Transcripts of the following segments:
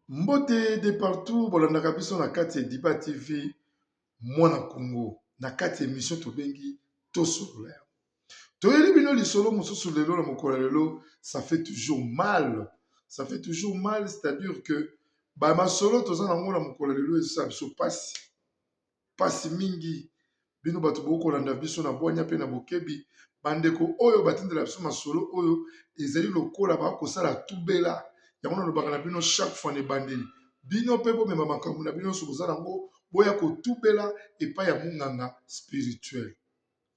Mbote de partout bolandaka biso na kati ya Ediba TV mwana Congo na kati ya emission tobengi tosolola yango. Toyeli bino lisolo mosusu lelo na mokolo ya lelo, ça fait toujours mal, ça fait toujours mal, c'est-à-dire que ba masolo toza nango na mokolo ya lelo ezosala biso pasi pasi mingi. Bino bato bokolanda biso na bwanya mpe na bokebi, bandeko oyo batindela biso masolo oyo ezali lokola bakosala tubela yango. Nalobaka na bino chaque fois na ebandeli, bino mpe bomema makambo na bino nyonso boza nango, boya kotubela epai ya monganga spirituel,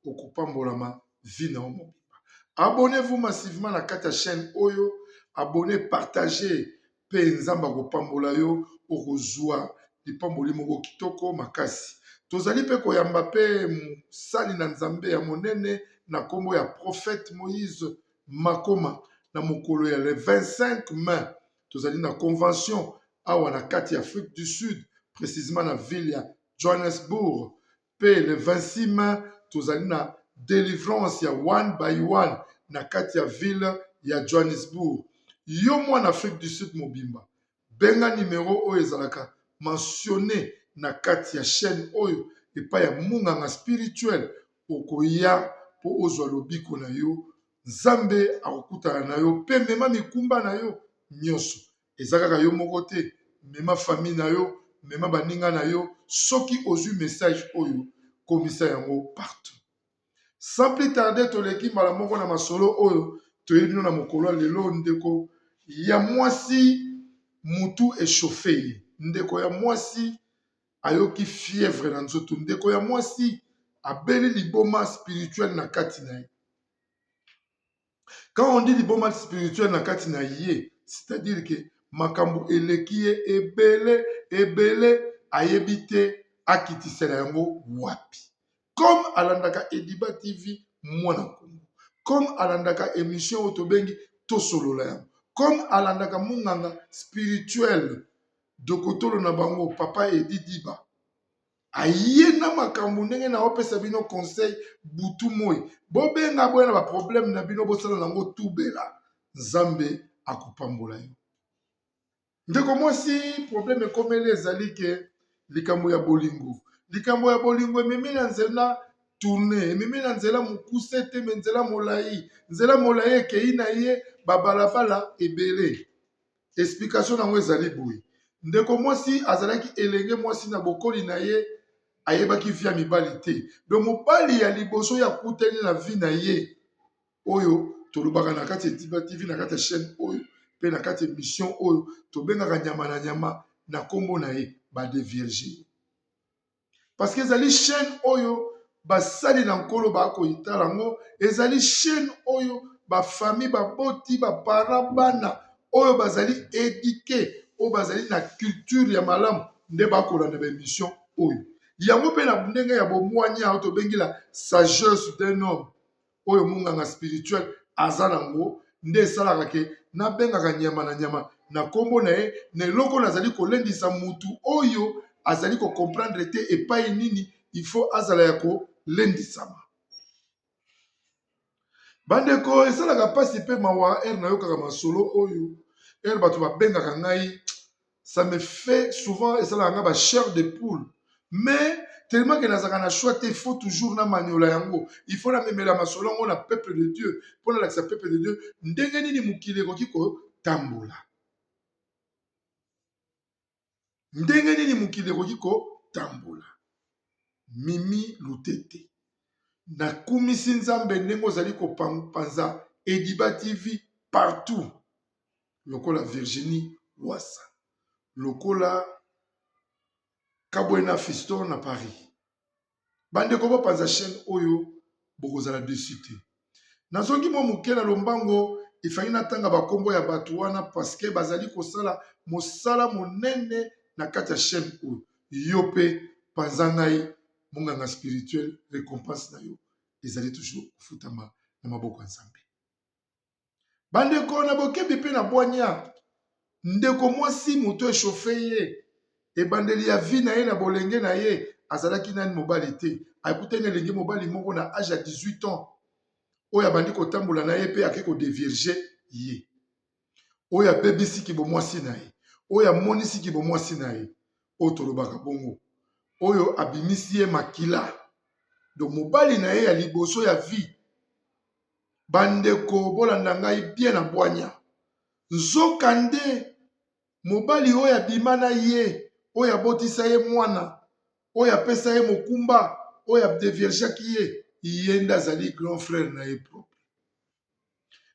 okopambolama vie na yo mobimba. Abonnez-vous massivement na kati ya chaîne oyo, abonne, partage, mpe Nzambe akopambola yo, okozwa lipamboli moko kitoko makasi. Tozali mpe koyamba mpe mosali na Nzambe ya monene na nkombo ya prophète Moïse Makoma na mokolo ya le 25 mai. Tozali na convention awa na kati ya Afrique du Sud, précisément na ville ya Johannesburg. Mpe le 26 mai tozali na délivrance ya one by one na kati ya ville ya Johannesburg. Yo mwana Afrique du Sud mobimba, benga numero oyo ezalaka mentionné na kati ya chaîne oyo epai ya munganga spirituel, okoya mpo ozwa lobiko na yo. Nzambe akokutana na yo mpe mema mikumba na yo nyonso. Eza kaka yo moko te, mema famille na yo, mema baninga na yo. Soki ozwi message oyo, komisa yango partout. Sans plus tarder, toleki mbala moko na masolo oyo toyebi bino na mokolo ya lelo. Ndeko ya mwasi, mutu echauffe ye. Ndeko ya mwasi ayoki fièvre na nzoto. Ndeko ya mwasi abeli liboma spirituel na kati na ye. Quand on dit liboma spirituel na kati na ye, c'est-à-dire que makambo eleki ye ebele ebele, ayebi te akitisela yango wapi. Comme alandaka Ediba TV mwana Kongo, comme alandaka émission oyo tobengi tosolola yango, comme alandaka monganga spirituel dokotolo na bango papa Edi Diba, aye na makambo ndenge na opesa bino conseil butu moi. Bobenga, boya na baproblème na bino, bosala nango tubela, Nzambe akopambola yo. Ndeko mwasi, problème ekomeli ezali ke likambo ya bolingo. Likambo ya bolingo ememi na nzela tourne, ememi na nzela mokuse te, me nzela molai. Nzela molai ekei na ye babalabala ebele. Explication nango ezali boye: ndeko mwasi azalaki elenge mwasi, na bokoli na ye ayebaki vie ya mibali te. Donc mobali ya liboso ya akutani na vie na ye, oyo tolobaka na kati ya Ediba TV, na kati ya chaîne oyo mpe na kati ya émission oyo tobengaka nyama na nyama na nkombo na ye, badevierge, parce que ezali chaîne oyo basali na Nkolo bakoyitala yango. Ezali chaîne oyo bafamille, baboti, baparent, bana oyo bazali éduqué, oyo bazali na culture ya malamu nde bakolanda baémission oyo. Yango mpe na ndenge ya bomwanya oyo tobengi la sagesse d'un homme, oyo monganga spirituel aza nango, nde esalaka ke nabengaka nyama na nyama na nkombo na ye. Na eloko nazali kolendisa mutu oyo azali kocomprendre te epai nini il faut azala ya kolendisama. Bandeko, esalaka mpasi mpe mawa ere nayokaka masolo oyo, ere bato babengaka ngai, ça me fait souvent, esalaka ngai bachair de poule. Mais tellement ke nazalaka na choix te, il faut toujours namaniola yango, il faut namemela masolo yango na peuple de Dieu, mpo nalakisa peuple de Dieu ndenge nini mokili ekoki kotambola, ndenge nini mokili ekoki kotambola. Mimi Lutete, nakumisi Nzambe ndenge ozali kopanza Ediba TV partout, lokola Virginie Wasa, lokola Kabwena Fiston na Paris. Bandeko, bopanza chaîne oyo, bokozala déçus te. Nazongi mwa moke na lombango, efai natanga bakombo ya bato wana parce que bazali kosala mosala monene na kati ya chaîne oyo. Yo mpe panza ngai monganga spirituel, récompense na yo ezali toujours kofutama na maboko ya Nzambe. Bandeko, na bokebi mpe na bwanya, ndeko mwasi, moto echauffe ye. Ebandeli ya vie na ye, na bolenge na ye, azalaki nani mobali te. Akutani elenge mobali moko na age ya 18 ans oyo abandi kotambola na ye mpe ake kodevierge ye, oyo abebisiki bomwasi na ye. Oyo amonisi kibomwasi na ye, oyo tolobaka bongo, oyo abimisi ye makila, donc mobali na ye ya liboso ya vie. Bandeko, bolanda ngai bien na bwanya. Nzokande mobali oyo abima na ye, oyo abotisa ye mwana, oyo apesa ye mokumba, oyo adeviergeaki ye, ye nde azali grand frère na ye propre.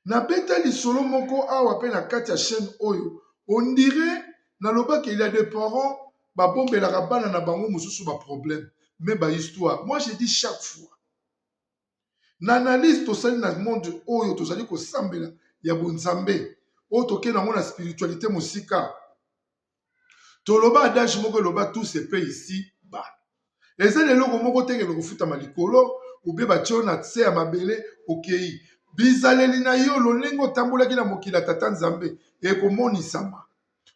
Nabeta lisolo moko awa mpe na kati ya chaîne oyo, on dirait nalobaki, il y a des parents babombelaka bana na bango mosusu baproblème, mais bahistoire. Moi, je dis chaque fois na analyse tosali na monde oyo tozali kosambela ya bonzambe, oyo tokende yango na spiritualité mosika, toloba adage moko eloba: "Tout se paie ici bas." Eza na eloko moko tekende kofutama likolo ube batie yo na se ya mabele. Okei bizaleli na yo, lolenge otambolaki na mokili ya Tata Nzambe ekomonisama.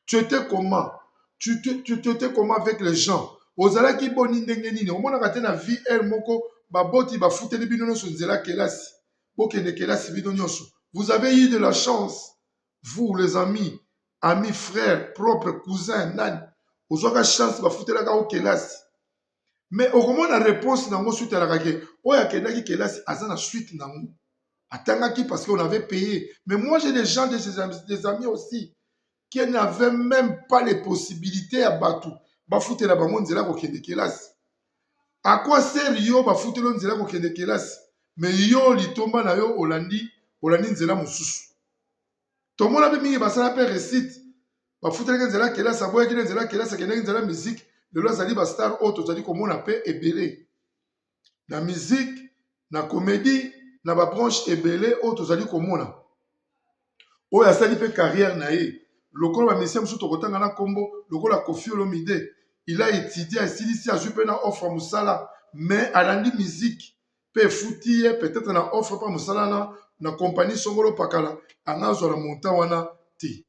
Tu étais comment? Tu étais comment avec les gens? Ozalaki boni, ndenge nini? Omonaka te na vie ere moko baboti bafuteli bino nyonso nzela kelasi, bokende kelasi bino nyonso. Vous avez eu de la chance, vous les amis, amis, frères propre, cousin, nani, ozwaka chance, bafutelaka yo kelasi. Mais okomona réponse nango suite alaka ke oyo akendaki kelasi aza na suite nango, atangaki parce qu'on avait payé. Mais moi, j'ai des gens, des amis aussi qui n'avaient même pas les possibilités ya bato bafutela bango nzela kokende kelasi. À quoi sert yo bafuteli yo nzela kokende kelasi, mais yo litomba na yo olandi, olandi nzela mosusu? Tomona mpe mingi basala mpe réussite. Bafutelaki nzela kelasi, aboyaki na nzela kelasi, akendaki nzela musique. Lelo azali bastar oyo tozali komona mpe ebele na musique, na comédie, na babranche ebele oyo tozali komona, oyo asali mpe carrière na ye lokola bamusicien mosusu tokotanga na nkombo lokola Koffi Olomide. Il a étudié, asilisi, azwi mpe na offre ya mosala, mais alandi musique mpe efuti ye. Peut-être na offre mpe mosala na compagnie songolo pakala, anga azwa na montant wana te.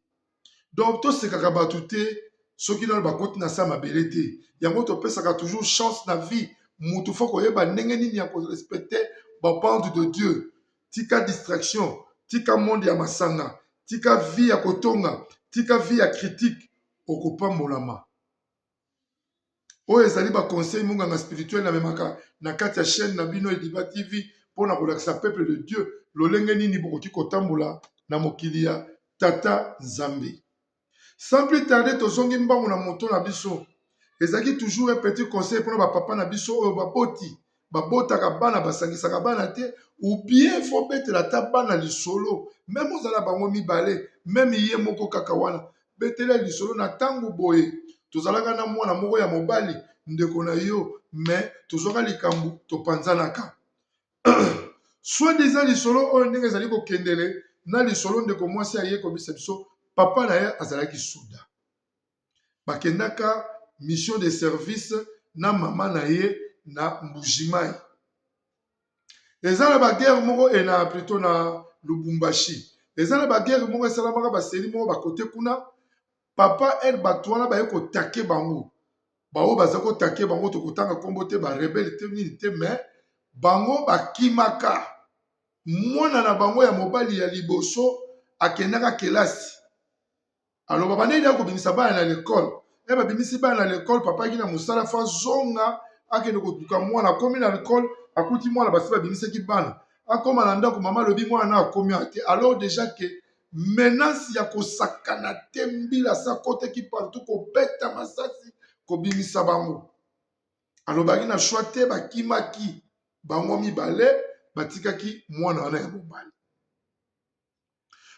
Donc tosekaka bato te soki nano bakoti na sa mabele te. Yango topesaka toujours chance na vie. Mutu faut koyeba ndenge nini ya korespecter babande de Dieu. Tika distraction, tika monde ya masanga, tika vie ya kotonga, tika vie ya critique, okopambolama. Oyo ezali baconseil monganga spirituel namemaka na kati ya chaîne na bino Ediba TV mpona kolakisa peuple de Dieu lolenge nini bokoki kotambola na mokili ya Tata Nzambe. Sans plus tarder, tozongi mbangu na moto na biso. Ezalaki toujours un petit conseil mpona bapapa na biso oyo baboti, babotaka bana, basangisaka bana te, ou bien faut betela ata bana lisolo, même ozala bango mibale, même ye moko kaka wana, betela lisolo. Na ntango boye tozalaka na mwana moko ya mobali, ndeko na yo, mais tozwaka likambo, topanzanaka. Soit disant lisolo oyo ndenge ezali kokendele na lisolo, ndeko mwasi aye kobisa biso, papa na ye azalaki soda, bakendaka mission de service na mama na ye na Mbujimai. Eza na baguerre moko e na plutôt na Lubumbashi. Eza na baguerre moko esalamaka, baseli moko bakote kuna. Papa ere bato wana baye kotake bango, baoyo baza kotake bango, tokotanga nkombo te, barebelles te, nini te, mais bango bakimaka. Mwana na bango ya mobali ya liboso akendaka kelasi. Aloba bandeki ya kobimisa bana na l'école e babimisi bana na l'école. Papa aki na mosala, faut azonga, akende kotuka mwana. Akomi na l'école, akuti mwana basi babimisaki bana. Akóma na ndako, mama alobi mwana akomi te. Alors déjà ke menace ya kosakana te, mbila sa akotaki partout kobeta masasi, kobimisa bango. Alobaki na choix te, bakimaki bango mibale, batikaki mwana wana ya mobali.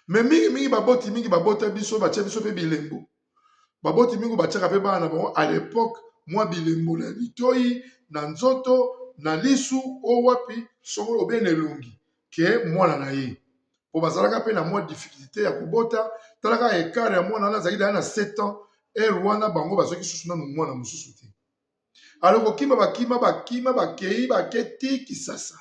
Mais mingimingi baboti mingi babota biso, batia biso mpe bilembo. Baboti mingi batiaka mpe bana na bango à l'époque mwa bilembo na litoi, na nzoto, na lisu oyo wapi songolo obe na elongi ke mwana na ye, po bazalaka mpe na mwa difficulté ya kobota. Talaka écart ya mwana wana, azalaki deja na 7 ans ere wana, bango bazwaki susu nanu mwana mosusu te. Alors kokima, bakima, bakima, bakei, baketi Kisasa.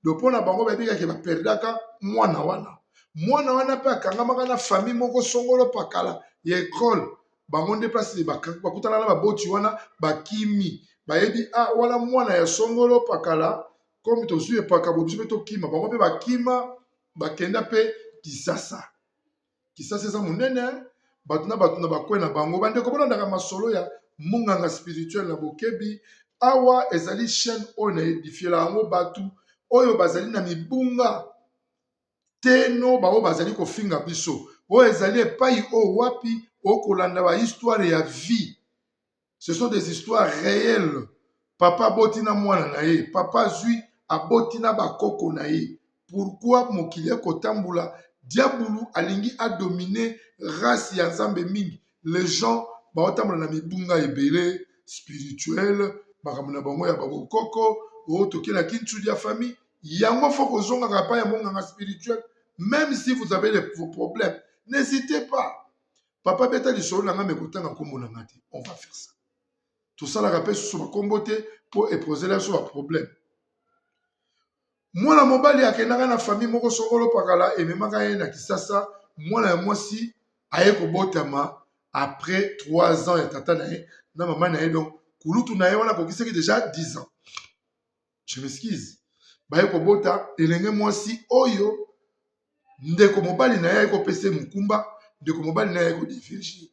Do mpo na bango bayebi kaka baperdaka mwana wana. Mwana wana mpe akangamaka na famille moko songolo pakala ya ekole. Bango nde place bakutana na baboti wana, bakimi, bayebi ah, wana mwana ya songolo pakala, komi tozwi epaka bo, biso mpe tokima. Bango mpe bakima, bakenda mpe Kisasa. Kisasa eza monene. Bato na bato na bakwe na bango. Bandeko, bolandaka masolo ya Monganga Spirituel na bokebi. Awa ezali chaîne oyo na edifiela yango bato oyo bazali na mibunga te, no baoyo bazali kofinga biso. Oyo ezali epai oyo wapi okolanda bahistoire ya vie. Ce sont des histoires réelles. Papa aboti na mwana na ye, papa azwi aboti na bakoko na ye. Pourquoi mokili ekotambola? Diabulu alingi adomine race ya Nzambe mingi. Les gens baotambola na mibunga ebele spirituel, makambo na bango ya babokoko oyo tokelaki nsudi ya famille yango. Faut kozongaka epai ya Monganga Spirituel. Même si vous avez les vos problèmes, n'hésitez pas: "Papa, beta lisolo na nga, me kotanga nkombo na nga te." On va faire ça. Tosalaka mpe susu bakombo te mpo eposela biso baproblème. Mwana mobali akendaka na famille moko songolo pakala, ememaka ye na Kisasa. Mwana ya mwasi aye kobotama après 3 ans ya tata na ye na mama na ye. Donc kulutu na ye wana akokisaki déjà 10 ans, je m'excuse. Baye kobota elenge mwasi oyo. Ndeko mobali na ye aye kopesa ye mokumba. Ndeko mobali na ye aye kodévierger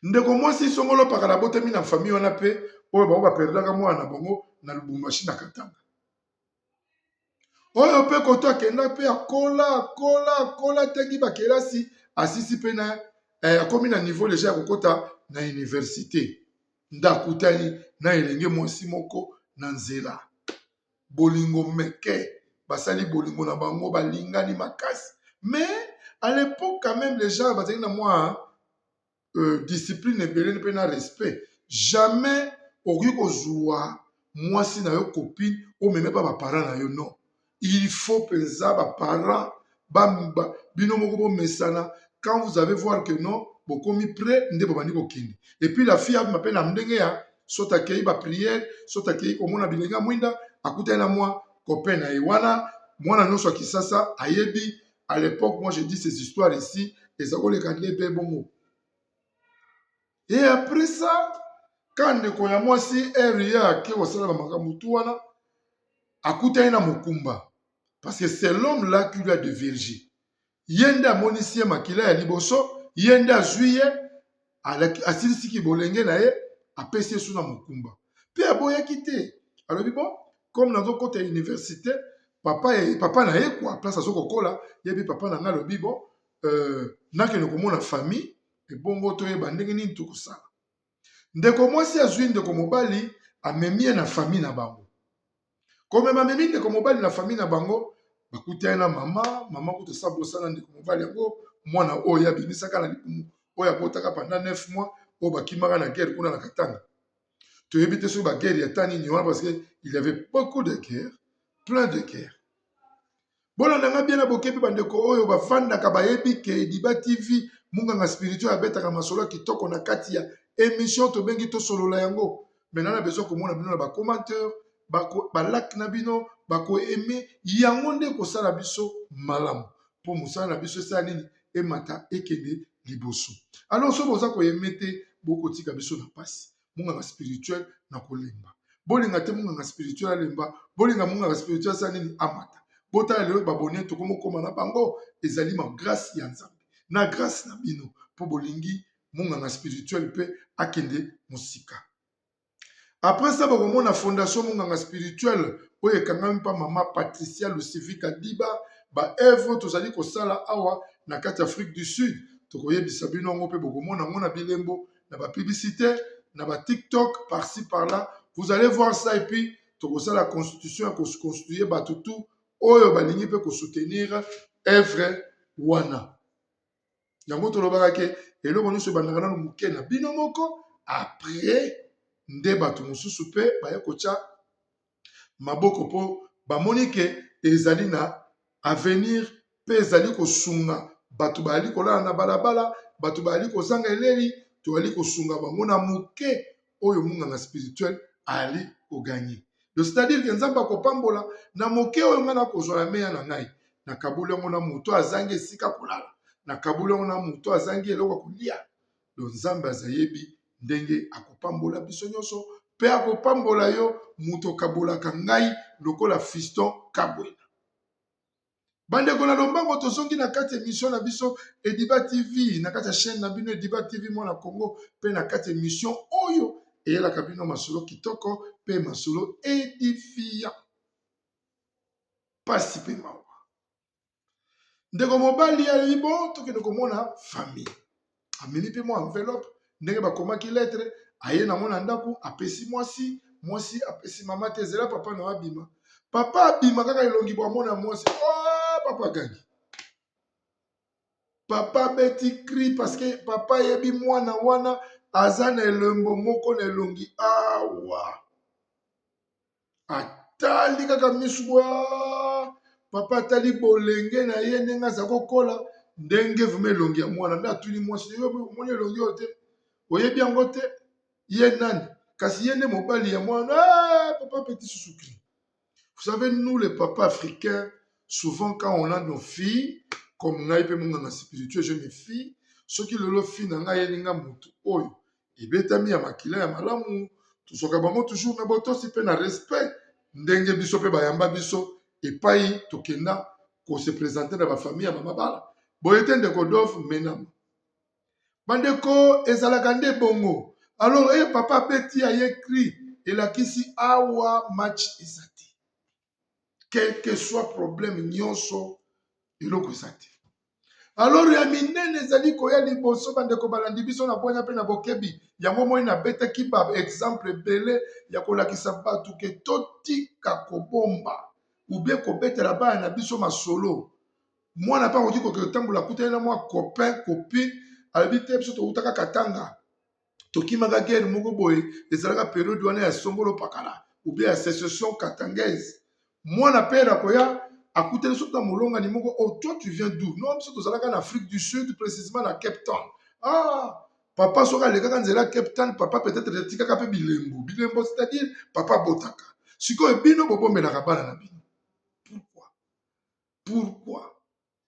ndeko mwasi songolo pakala. Abotami na famille wana mpe oyo bango baperdaka mwana na bango na Lubumbashi, na Katanga. Oyo mpe koto akenda mpe akola, akola, akola, atangi bakelasi, asisi mpe na akomi na niveau déjà ya kokɔta na université. Nde akutani na elenge mwasi moko na nzela. Bolingo meke, basali bolingo na bango, balingani makasi. Mais à l'époque, quand même, les gens bazalaki na mwa discipline ebele mpe na respect. Jamais okoki kozwa mwasi na yo, copine, omeme mpa baparent na yo. Non, il faut mpenza baparent bino moko bomesana. Quand vous avez voir que non, bokomi prêt, nde bobandi kokende. Et puis la fille abima mpe na ndenge ya soki akei baprière, soki akei komona bilenge ya mwinda, akutani na mwa copain na ye wana. Mwana nyonso ya Kisasa ayebi à l'époque. Moi, je dis ces histoires ici, eza koleka nde mpe bongo. Et après ça, ka ndeko ya mwasi ere ye ake kosala bamakambo tu wana, akutani na mokumba, parce que c'est l'homme là qui lui a déviergé. Ye nde amonisi ye makila ya liboso, ye nde azwi ye, asilisiki bolenge na ye, apesi ye so na mokumba. Mpe aboyaki te, alobi: "Bon, comme nazokɔta université, papa, papa na ye kwa place azokokola, yebi papa na ngai alobi: bon, nakende komona famille, ebongo toyeba ndenge nini tokosala." Ndeko mwasi azwi ndeko mobali, amemi ye na famille na bango. Komema, amemi ndeko mobali na famille na bango, bakutani na mama. Mama kutu asa bosana ndeko mobali yango, mwana oyo abimisaka na libumu, oyo abotaka pendant 9 mois, oyo bakimaka na guerre kuna na Katanga. Toyebi te soki baguerre ya ta nini wana, parce que il y avait beaucoup de guerre, plein de guerre. Bolanda nga bien na bokebi. Bandeko oyo bafandaka bayebi ke Ediba TV, Munganga Spirituel abetaka masolo ya kitoko na kati ya émission tobengi Tosolola yango. Maintenant, na besoin komona bino na bacommentaire, balike na bino, bakoaimer yango nde kosala biso malamu mpo mosala na biso esala nini? Emata, ekende liboso. Alors soki boza koaimer te, bokotika biso na mpasi. Monganga Spirituel na kolemba, bolinga te Monganga Spirituel alemba. Bolinga Monganga Spirituel asala nini? Amata. Botala lelo babone tokomokóma na bango, ezali ma grâce ya Nzambe na grâce na bino, mpo bolingi Monganga Spirituel mpe akende mosika. Après ça, bokomona Fondation Monganga Spirituel oyo ekangami mpa mama Patricia Lucivika Diba. Baœuvre tozali kosala awa na kati ya Afrique du Sud, tokoyebisa bino yango mpe bokomona yango na bilembo, na bapublicité, na baTikTok, par-ci par-là, vous allez voir ça. Et puis tokosala constitution ya koconstituer bato tu oyo balingi mpe kosoutenir œuvre wana. Yango tolobaka ke eloko nyonso ebandaka nano moke na bino moko, après nde bato mosusu mpe baye kotya maboko, mpo bamoni ke ezali na avenir mpe ezali kosunga bato bayali kolala na balabala, bato bayali kozanga eleli. Toyali kosunga bango na moke oyo Monganga Spirituel ali kogagner. Donc c'est-à-dire ke Nzambe akopambola na moke oyo ngai nakozwa na meya na ngai, nakaboli yango na moto azangi esika kolala, nakaboli yango na moto azangi eloko ya kolia. Donc Nzambe azayebi ndenge akopambola biso nyonso mpe akopambola yo moto okabolaka ngai lokola Fiston Kabwena. Bandeko na lombango, tozongi na kati émission na biso Ediba TV, na kati ya chaîne na bino Ediba TV Mwana Congo, mpe na kati émission oyo eyelaka bino masolo kitoko mpe masolo édifiant. Pasi mpe mawa. Ndeko mobali alobi bon, tokende komona famille. Amemi mpe mwa enveloppe ndenge bakomaki lettre, aye nango na ndako, apesi mwasi, mwasi apesi mama te, ezela papa na abima. Papa abima kaka elongi bo amona mwasi, oh, papa agangi. Papa abeti cri parce que papa ayebi mwana wana aza na elembo moko na elongi awa. Atali kaka misu bwa papa, atali bolenge na ye ndenge aza kokola, ndenge vraiment elongi ya mwana nde atuni mwasi: "Yo omoni elongi oyo te? Oyebi yango te? Ye nani?" Kasi ye nde mobali ya mwana. Ah, papa petit susu cri. Vous savez, nous les papas africains, souvent quand on a nos filles, comme ngai mpe monganga spirituel, je mes filles, soki lelo fille na ngai ayelinga motu oyo ebetami ya makila ya malamu, tozwaka bango toujours na botosi mpe na respect, ndenge biso mpe bayamba biso epai tokenda kose présenter na bafamille ya bamabala boye te. Ndeko Dove menama, bandeko, ezalaka nde bongo. Alors e papa abeti aye cri, elakisi awa match eza te, quel que soit problème nyonso, eloko eza te. Alors ya minene ezali koya liboso. Bandeko balandi biso na bwanya mpe na bokebi, yango moi nabetaki ba exemple ebele ya kolakisa bato ke totika kobomba ubie kobetela bana na biso masolo. Mwana mpe akoki koke kotambola, akutani na mwa copain, copine, alobi te: "Biso tokutaka Katanga, tokimaka guerre moko boye." Ezalaka période wana ya songolo pakala ou bien ya sécession katangaise. Mwana pere akoya, akutani soki na molongani moko: "Oh, toi, tu viens d'où?" "Non, biso tozalaka na Afrique du Sud, précisément na Cape Town." Ah, papa soki alekaka nzela Cape Town, papa peut-être etikaka mpe bilembo, bilembo, c'est-à-dire papa abotaka. Sikoyo bino bobombelaka bana na bino, pourquoi? Pourquoi?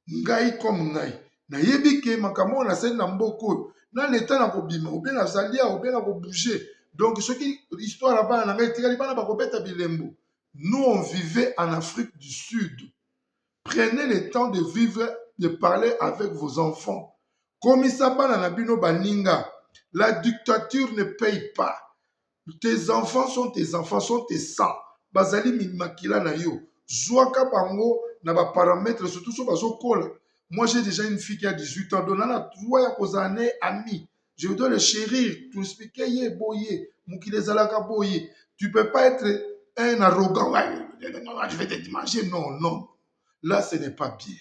Ngai comme ngai nayebi ke makambo oyo nasali na mboka oyo na leta na kobima obe nazali awa obe na kobouger, donc soki histoire ya bana na ngai etikali, bana bakobeta bilembo. Nous, on vivait en Afrique du Sud. Prenez le temps de vivre, de parler avec vos enfants. Komisa bana na bino baninga. La dictature ne paye pas. Tes enfants sont tes enfants, sont tes sangs, bazali makila na yo. Zwaka bango na baparamètre, surtout so bazokola. Moi, j'ai déjà une fille qui a 18 ans, donc nana droit ya kozala na ami. Je dois le chérir, to expliquer ye boye, mokili ezalaka boye. Tu peux pas être un arrogant: "Je vais te manger." Non, non, là ce n'est pas bien.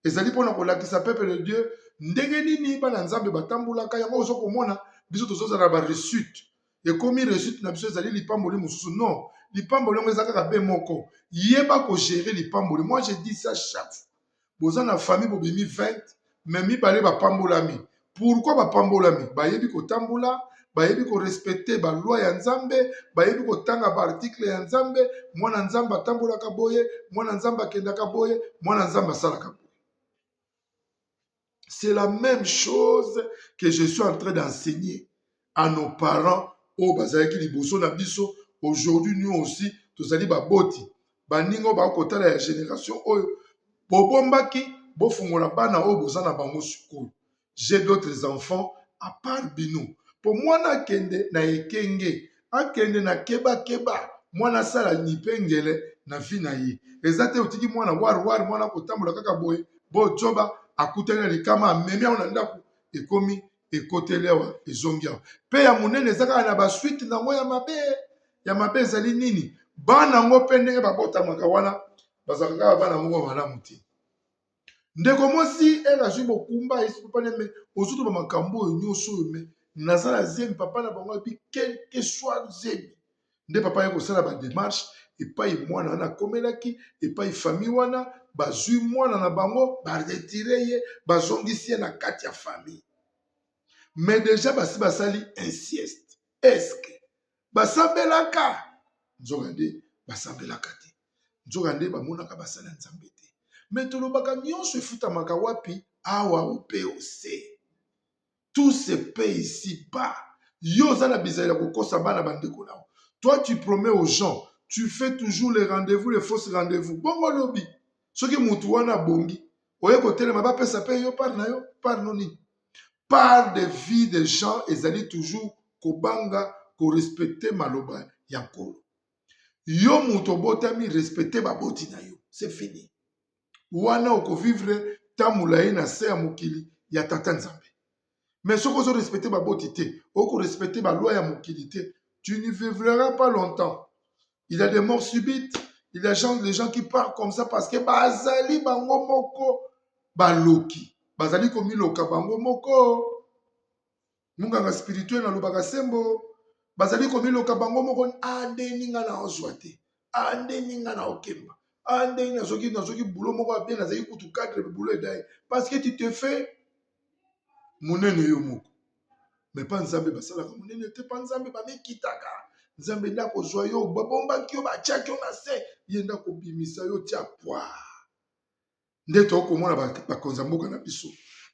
Ezali mpona kolakisa peuple de Dieu ndenge nini bana Nzambe batambolaka. Yango ozo komona biso tozozala baréussite, ekomi réussite na biso ezali lipamboli mosusu. Non, lipamboli yango eza kaka be moko. Yeba kogérer lipamboli. Moi, je dis ça chaque fois: boza na famille, bobimi 20, mais mibale bapambolami. Pourquoi bapambolami? Bayebi kotambola, bayebi korespecter baloi ya Nzambe, bayebi kotanga baarticle ya Nzambe. Mwana Nzambe atambolaka boye, mwana Nzambe akendaka boye, mwana Nzambe asalaka boye. C'est la même chose que je suis en train d'enseigner à nos parents oyo bazalaki liboso na biso. Aujourd'hui, nous aussi tozali baboti. Baninga oyo bakotala ya génération oyo bobombaki, bofungola bana oyo boza na bango sikoyo. J'ai d'autres enfants à part bino. Mpo mwana akende na ekenge, akende na kebakeba, mwana asala nipengele na vie na ye. Eza te otiki mwana warwar, mwana kotambola kaka boye, bojoba akutani na likama, amemi yango na ndako, ekomi ekoteli awa, ezongi awa. Mpe ya monene eza kaka na basuite nango ya mabe. Ya mabe ezali nini? Bana yango mpe ndenge babotamaka wana, bazalaka kaka bana moko malamu te. Ndeko mwasi ere azwi mokumba, ayesi papa ne: "Me ozotoba makambo oyo nyonso oyo, me naza na zemi." Papa na bango abi: "Quelque soit zemi." Nde papa ye kosala badémarche epai mwana wana akomelaki, epai famille wana bazwi mwana na bango, baretirer ye, bazongisi ye na kati ya famille. Mais déjà basi basali inceste. Est-ce basambelaka? Nzoka nde basambelaka te, nzoka nde bamonaka basala Nzambe te. Me tolobaka nyonso efutamaka wapi? Awa ope ose, tout se paie ici bas. Yo oza na bizaleli ya kokosa bana bandeko na yo. Toi, tu promets aux gens, tu fais toujours les rendez-vous, les fausses rendez-vous. Bongo lobi Soki mutu wana abongi, oye kotelema bapesa pe yo part na yo, part no nini? Part de vie des gens ezali toujours kobanga ko respecter maloba ya Nkolo. Yo mutu obotami respecter baboti na yo, c'est fini. Wana oko vivre temps molayi na se ya mokili ya tata Nzambe. Mais soki ozo respecter baboti te, oko respecter ba loi ya mokili te, tu ne vivras pas longtemps. Il y a des morts subites, il y a gens, les gens qui partent comme ça parce que bazali bango moko baloki, bazali komiloka bango moko. Munganga spirituel alobaka sembo, bazali komiloka bango moko, ah ndeni nga na ozwa te, ah ndeni nga na okemba, ah ndeni nazoki nazoki boulot moko ya bien, nazali kutu cadre boulot edaye parce que tu te fais monene yo moko. Mais pa Nzambe basalaka monene te, pa Nzambe bamikitaka. Nzambe nde akozwa yo, babombaki yo, batiaki yo na se, ye nde akobimisa yo tia pwa. Nde tokomona bakonzi ya mboka na biso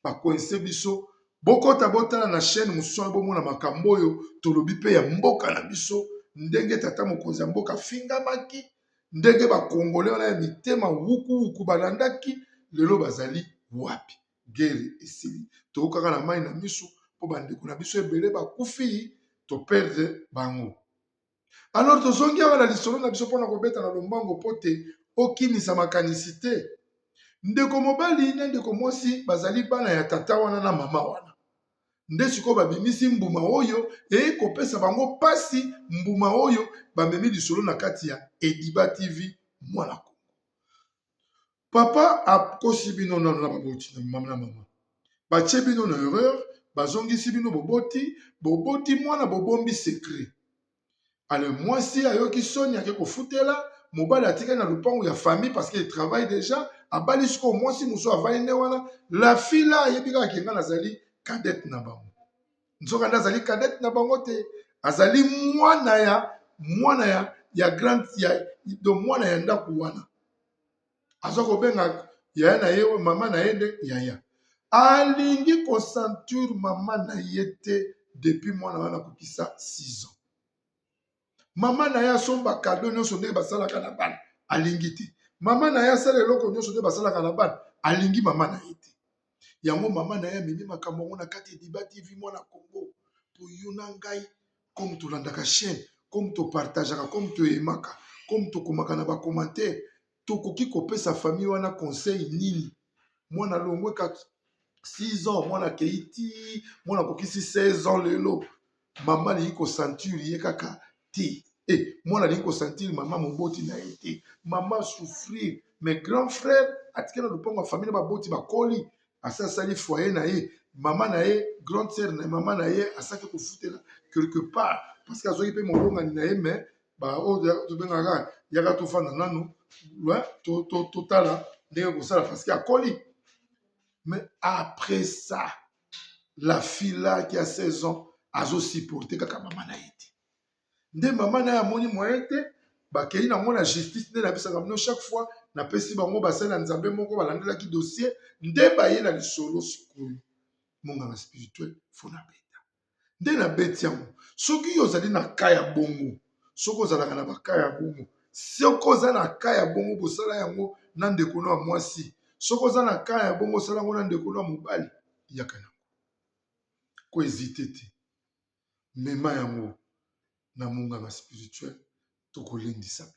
bakoinse biso. Bokota botala na chaîne mosusu wana, bomona makambo oyo tolobi mpe ya mboka na biso, ndenge tata mokonzi ya mboka afingamaki, ndenge bakongole wana ya mitema wukuwuku balandaki, lelo bazali wapi? Guerre esili, tokokaka na mai na misu mpo bandeko na biso ebele bakufi, toperdre bango. Alors tozongi awa na lisolo na biso mpona kobeta na lombango mpo te okimisa makanisi te. Ndeko mobali na ndeko mwasi bazali bana ya tata wana na mama wana, nde sikoyo babimisi mbuma oyo eye kopesa bango mpasi, mbuma oyo bamemi lisolo na kati ya Ediba TV Mwana Kongo. Papa akosi bino nano na baboti na mama na mama, batie bino na erreur, bazongisi bino boboti, boboti mwana bobombi secret. Ale mwasi ayoki soni ake kofutela, mobali atikali na lupangu ya famille parce qu'il travaille déjà, abali sikoyo mwasi mosusu avandi nde wana, la fille là ayebi kaka ke nga nazali cadette na bango. Nzoka nde azali cadette na bango te, azali mwana ya mwana ya ya grande ya donc mwana ya ndako wana. Aza kobenga yaya na ye mama na ye nde yaya. Alingi kosentir mama na ye te depuis mwana wana akokisa 6 ans. Mama na ye asomba cadeau nyonso ndenge basalaka na bana, alingi te. Mama na ye asala eloko nyonso ndenge basalaka na bana, alingi mama na ye te. Yango mama na ye amemi makambo yango na kati ya Ediba TV Mwana Congo. Po yo na ngai, comme tolandaka chaîne, comme topartageaka, comme toyemaka, comme tokomaka na ba commentaire, tokoki kopesa famille wana conseil nini? Mwana longwe ka 6 ans, mwana akei ti, mwana akokisi 16 ans lelo, mama alingi kosentir ye kaka te. Mwana alingi kosentir mama moboti na ye te. Mama souffrir, mais grand frère atikali na lopango ya famille na baboti bakoli, asi asali foyer na ye, mama na ye, grande sœur na mama na ye asaki kofutela quelque part parce que azwaki mpe molongani na ye, mais ba oyo tobengaka yaka tofanda nanu totala ndenge kosala parce que akoli. Mais après ça, la fille là qui a 16 ans azo supporter kaka mama na ye te. Nde mama na ye amoni moyen te, bakei nango na justice. Nde nabisaka bino chaque fois, napesi bango basali na Nzambe moko balandelaki dossier, nde baye na lisolo sikoyo. Monganga spirituel fo nabeta, nde nabeti yango. Soki yo ozali na ka ya bongo, soki ozalaka na baka ya bongo, soki oza na ka ya bongo, bosala yango na ndeko no ya mwasi. Soki oza na ka ya bongo, osala yango na ndeko no ya mobali, yaka nango, kohésiter te, mema yango na monganga spirituel. Tokolendisa bino,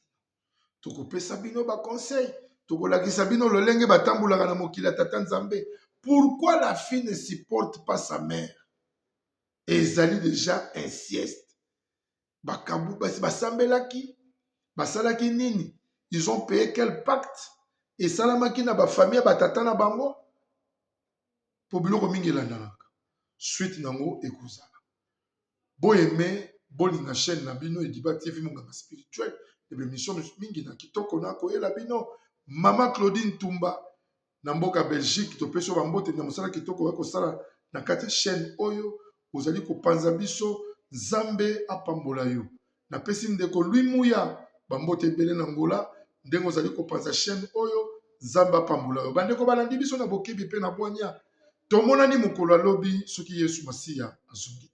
tokopesa bino baconseil, tokolakisa bino lolenge batambolaka na mokili ya tata Nzambe. Pourquoi la fille ne supporte pas sa mère? Ezali déjà inceste. Bakabu basi basambelaki, basalaki nini? Ils ont payé quel pacte esalamaki na bafamille ya batata na bango? Po biloko mingi elandanaka, suite nango ekozala. Boyeme, bolinga chaîne na bino Ediba TV Monganga spirituel, émission mingi na kitoko na koyela bino. Mama Claudine Tumba na mboka Belgique, topesi yo bambote na mosala kitoko oya kosala na kati ya chaîne oyo ozali kopanza biso. Nzambe apambola yo. Napesi ndeko Louis Muya bambote ebele na Ngola, ndenge ozali kopanza chaîne oyo, Nzambe apambola yo. Bandeko balandi biso na bokebi mpe na bwanya, tomonani mokolo alobi soki Yesu Masiya azongi te.